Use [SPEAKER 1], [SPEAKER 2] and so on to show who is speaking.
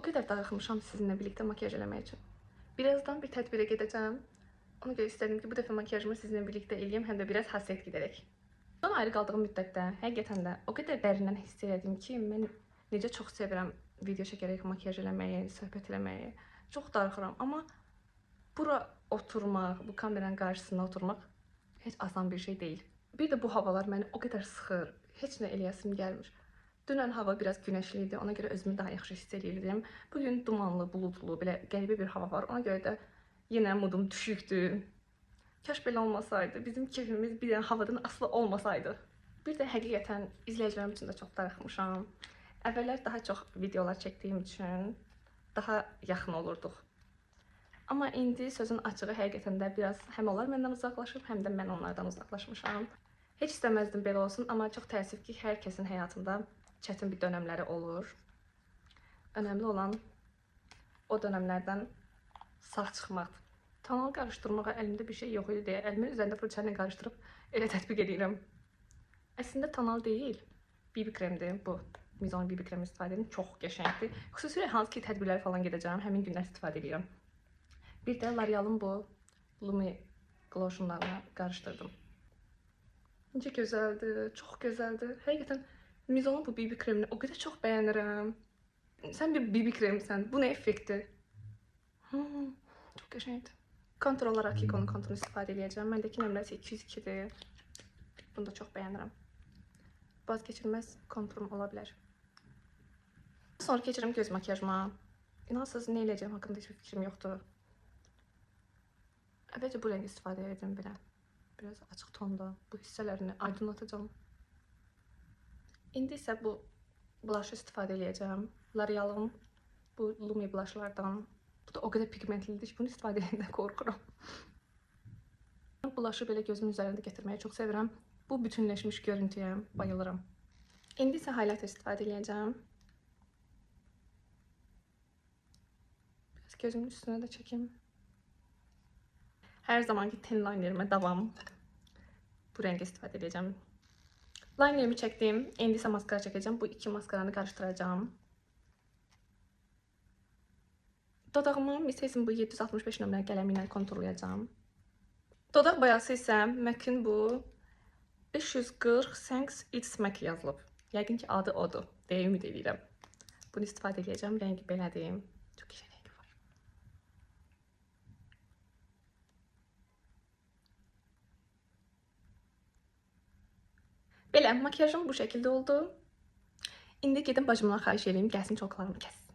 [SPEAKER 1] qədər darıxmışam sizinlə birlikdə makyaj eləmək üçün. Birazdan bir tədbirə gedəcəm. Ona görə istədim ki, bu dəfə makyajımı sizinlə birlikdə eləyim, həm də biraz həsrət gedərək. Bundan ayrı qaldığım müddətdə həqiqətən də o qədər dərindən hiss elədim ki, mən necə çox sevirəm video çəkərək makyaj eləməyi, söhbət eləməyi. Çox darıxıram, amma bura oturmaq, bu kameranın qarşısında oturmaq heç asan bir şey deyil. Bir də bu havalar məni o qədər sıxır, heç nə eləyəsim gəlmir. Dünən hava biraz günəşli idi, ona görə özümü daha yaxşı hiss eləyirdim. Bu gün dumanlı, buludlu, belə qəribə bir hava var. Ona görə də yenə modum düşükdür. Kaş belə olmasaydı, bizim keyfimiz bir dənə havadan asılı olmasaydı. Bir də həqiqətən izləyicilərim üçün də çox darıxmışam. Əvvəllər daha çox videolar çəkdiyim üçün daha yaxın olurduq. Amma indi sözün açığı həqiqətən də biraz həm onlar məndən uzaqlaşıb, həm də mən onlardan uzaqlaşmışam. Heç istəməzdim belə olsun, amma çox təəssüf ki, hər kəsin həyatında çətin bir dönəmləri olur. Önəmli olan o dönəmlərdən sağ çıxmaqdır. Tonal qarışdırmağa əlimdə bir şey yox idi deyə əlimin üzərində fırça ilə qarışdırıb elə tətbiq edirəm. Əslində tonal deyil, BB kremdir bu. Mizon BB kremi istifadə edirəm. Çox qəşəngdir. Xüsusilə hansı ki tədbirlərə falan gedəcəm, həmin günlər istifadə edirəm. Bir də L'Oreal-ın bu Lumi Glotionlarını qarışdırdım. Necə gözəldir, çox gözəldir. Həqiqətən Mizonun bu BB kremini o qədər çox bəyənirəm. Sən bir BB kremsən. Bu nə effektdir? Çox qəşəngdir. Kontur olaraq Kiko'nun konturunu istifadə edəcəm. Məndəki nömrəsi 202-dir. Bunu da çox bəyənirəm. Vazgeçilməz konturum ola bilər. Sonra keçirəm göz makiyajıma. İnansız nə eləyəcəyim haqqında heç bir fikrim yoxdur. Əvvəlcə bu rəngi istifadə edirəm belə. Biraz açıq tonda bu hissələrini aydınlatacağam. İndi isə bu blush istifadə edəcəm. L'Oreal-ın bu Lumi blushlardan. Bu da o qədər pigmentlidir ki, bunu istifadə edəndə qorxuram. Blush'ı belə gözümün üzərində gətirməyi çox sevirəm. Bu bütünləşmiş görüntüyə bayılıram. İndi isə highlighter istifadə edəcəm. Biraz gözümün üstünə də çəkim. Hər zamanki ten linerimə davam. Bu rəngi istifadə edəcəm. Linerimi çəkdim. İndi isə maskara çəkəcəm. Bu iki maskaranı qarışdıracağam. Dodağımı Miss Face'in bu 765 nömrəli qələmi ilə konturlayacağam. Dodaq boyası isə MAC-in bu 540 Thanks It's MAC yazılıb. Yəqin ki adı odur deyə ümid edirəm. Bunu istifadə edəcəm. Rəngi belədir. Çox qəşəng rəngi var. Belə, makiyajım bu şəkildə oldu. İndi gedim bacımdan xahiş eləyim, gəlsin çoklarımı kəssin.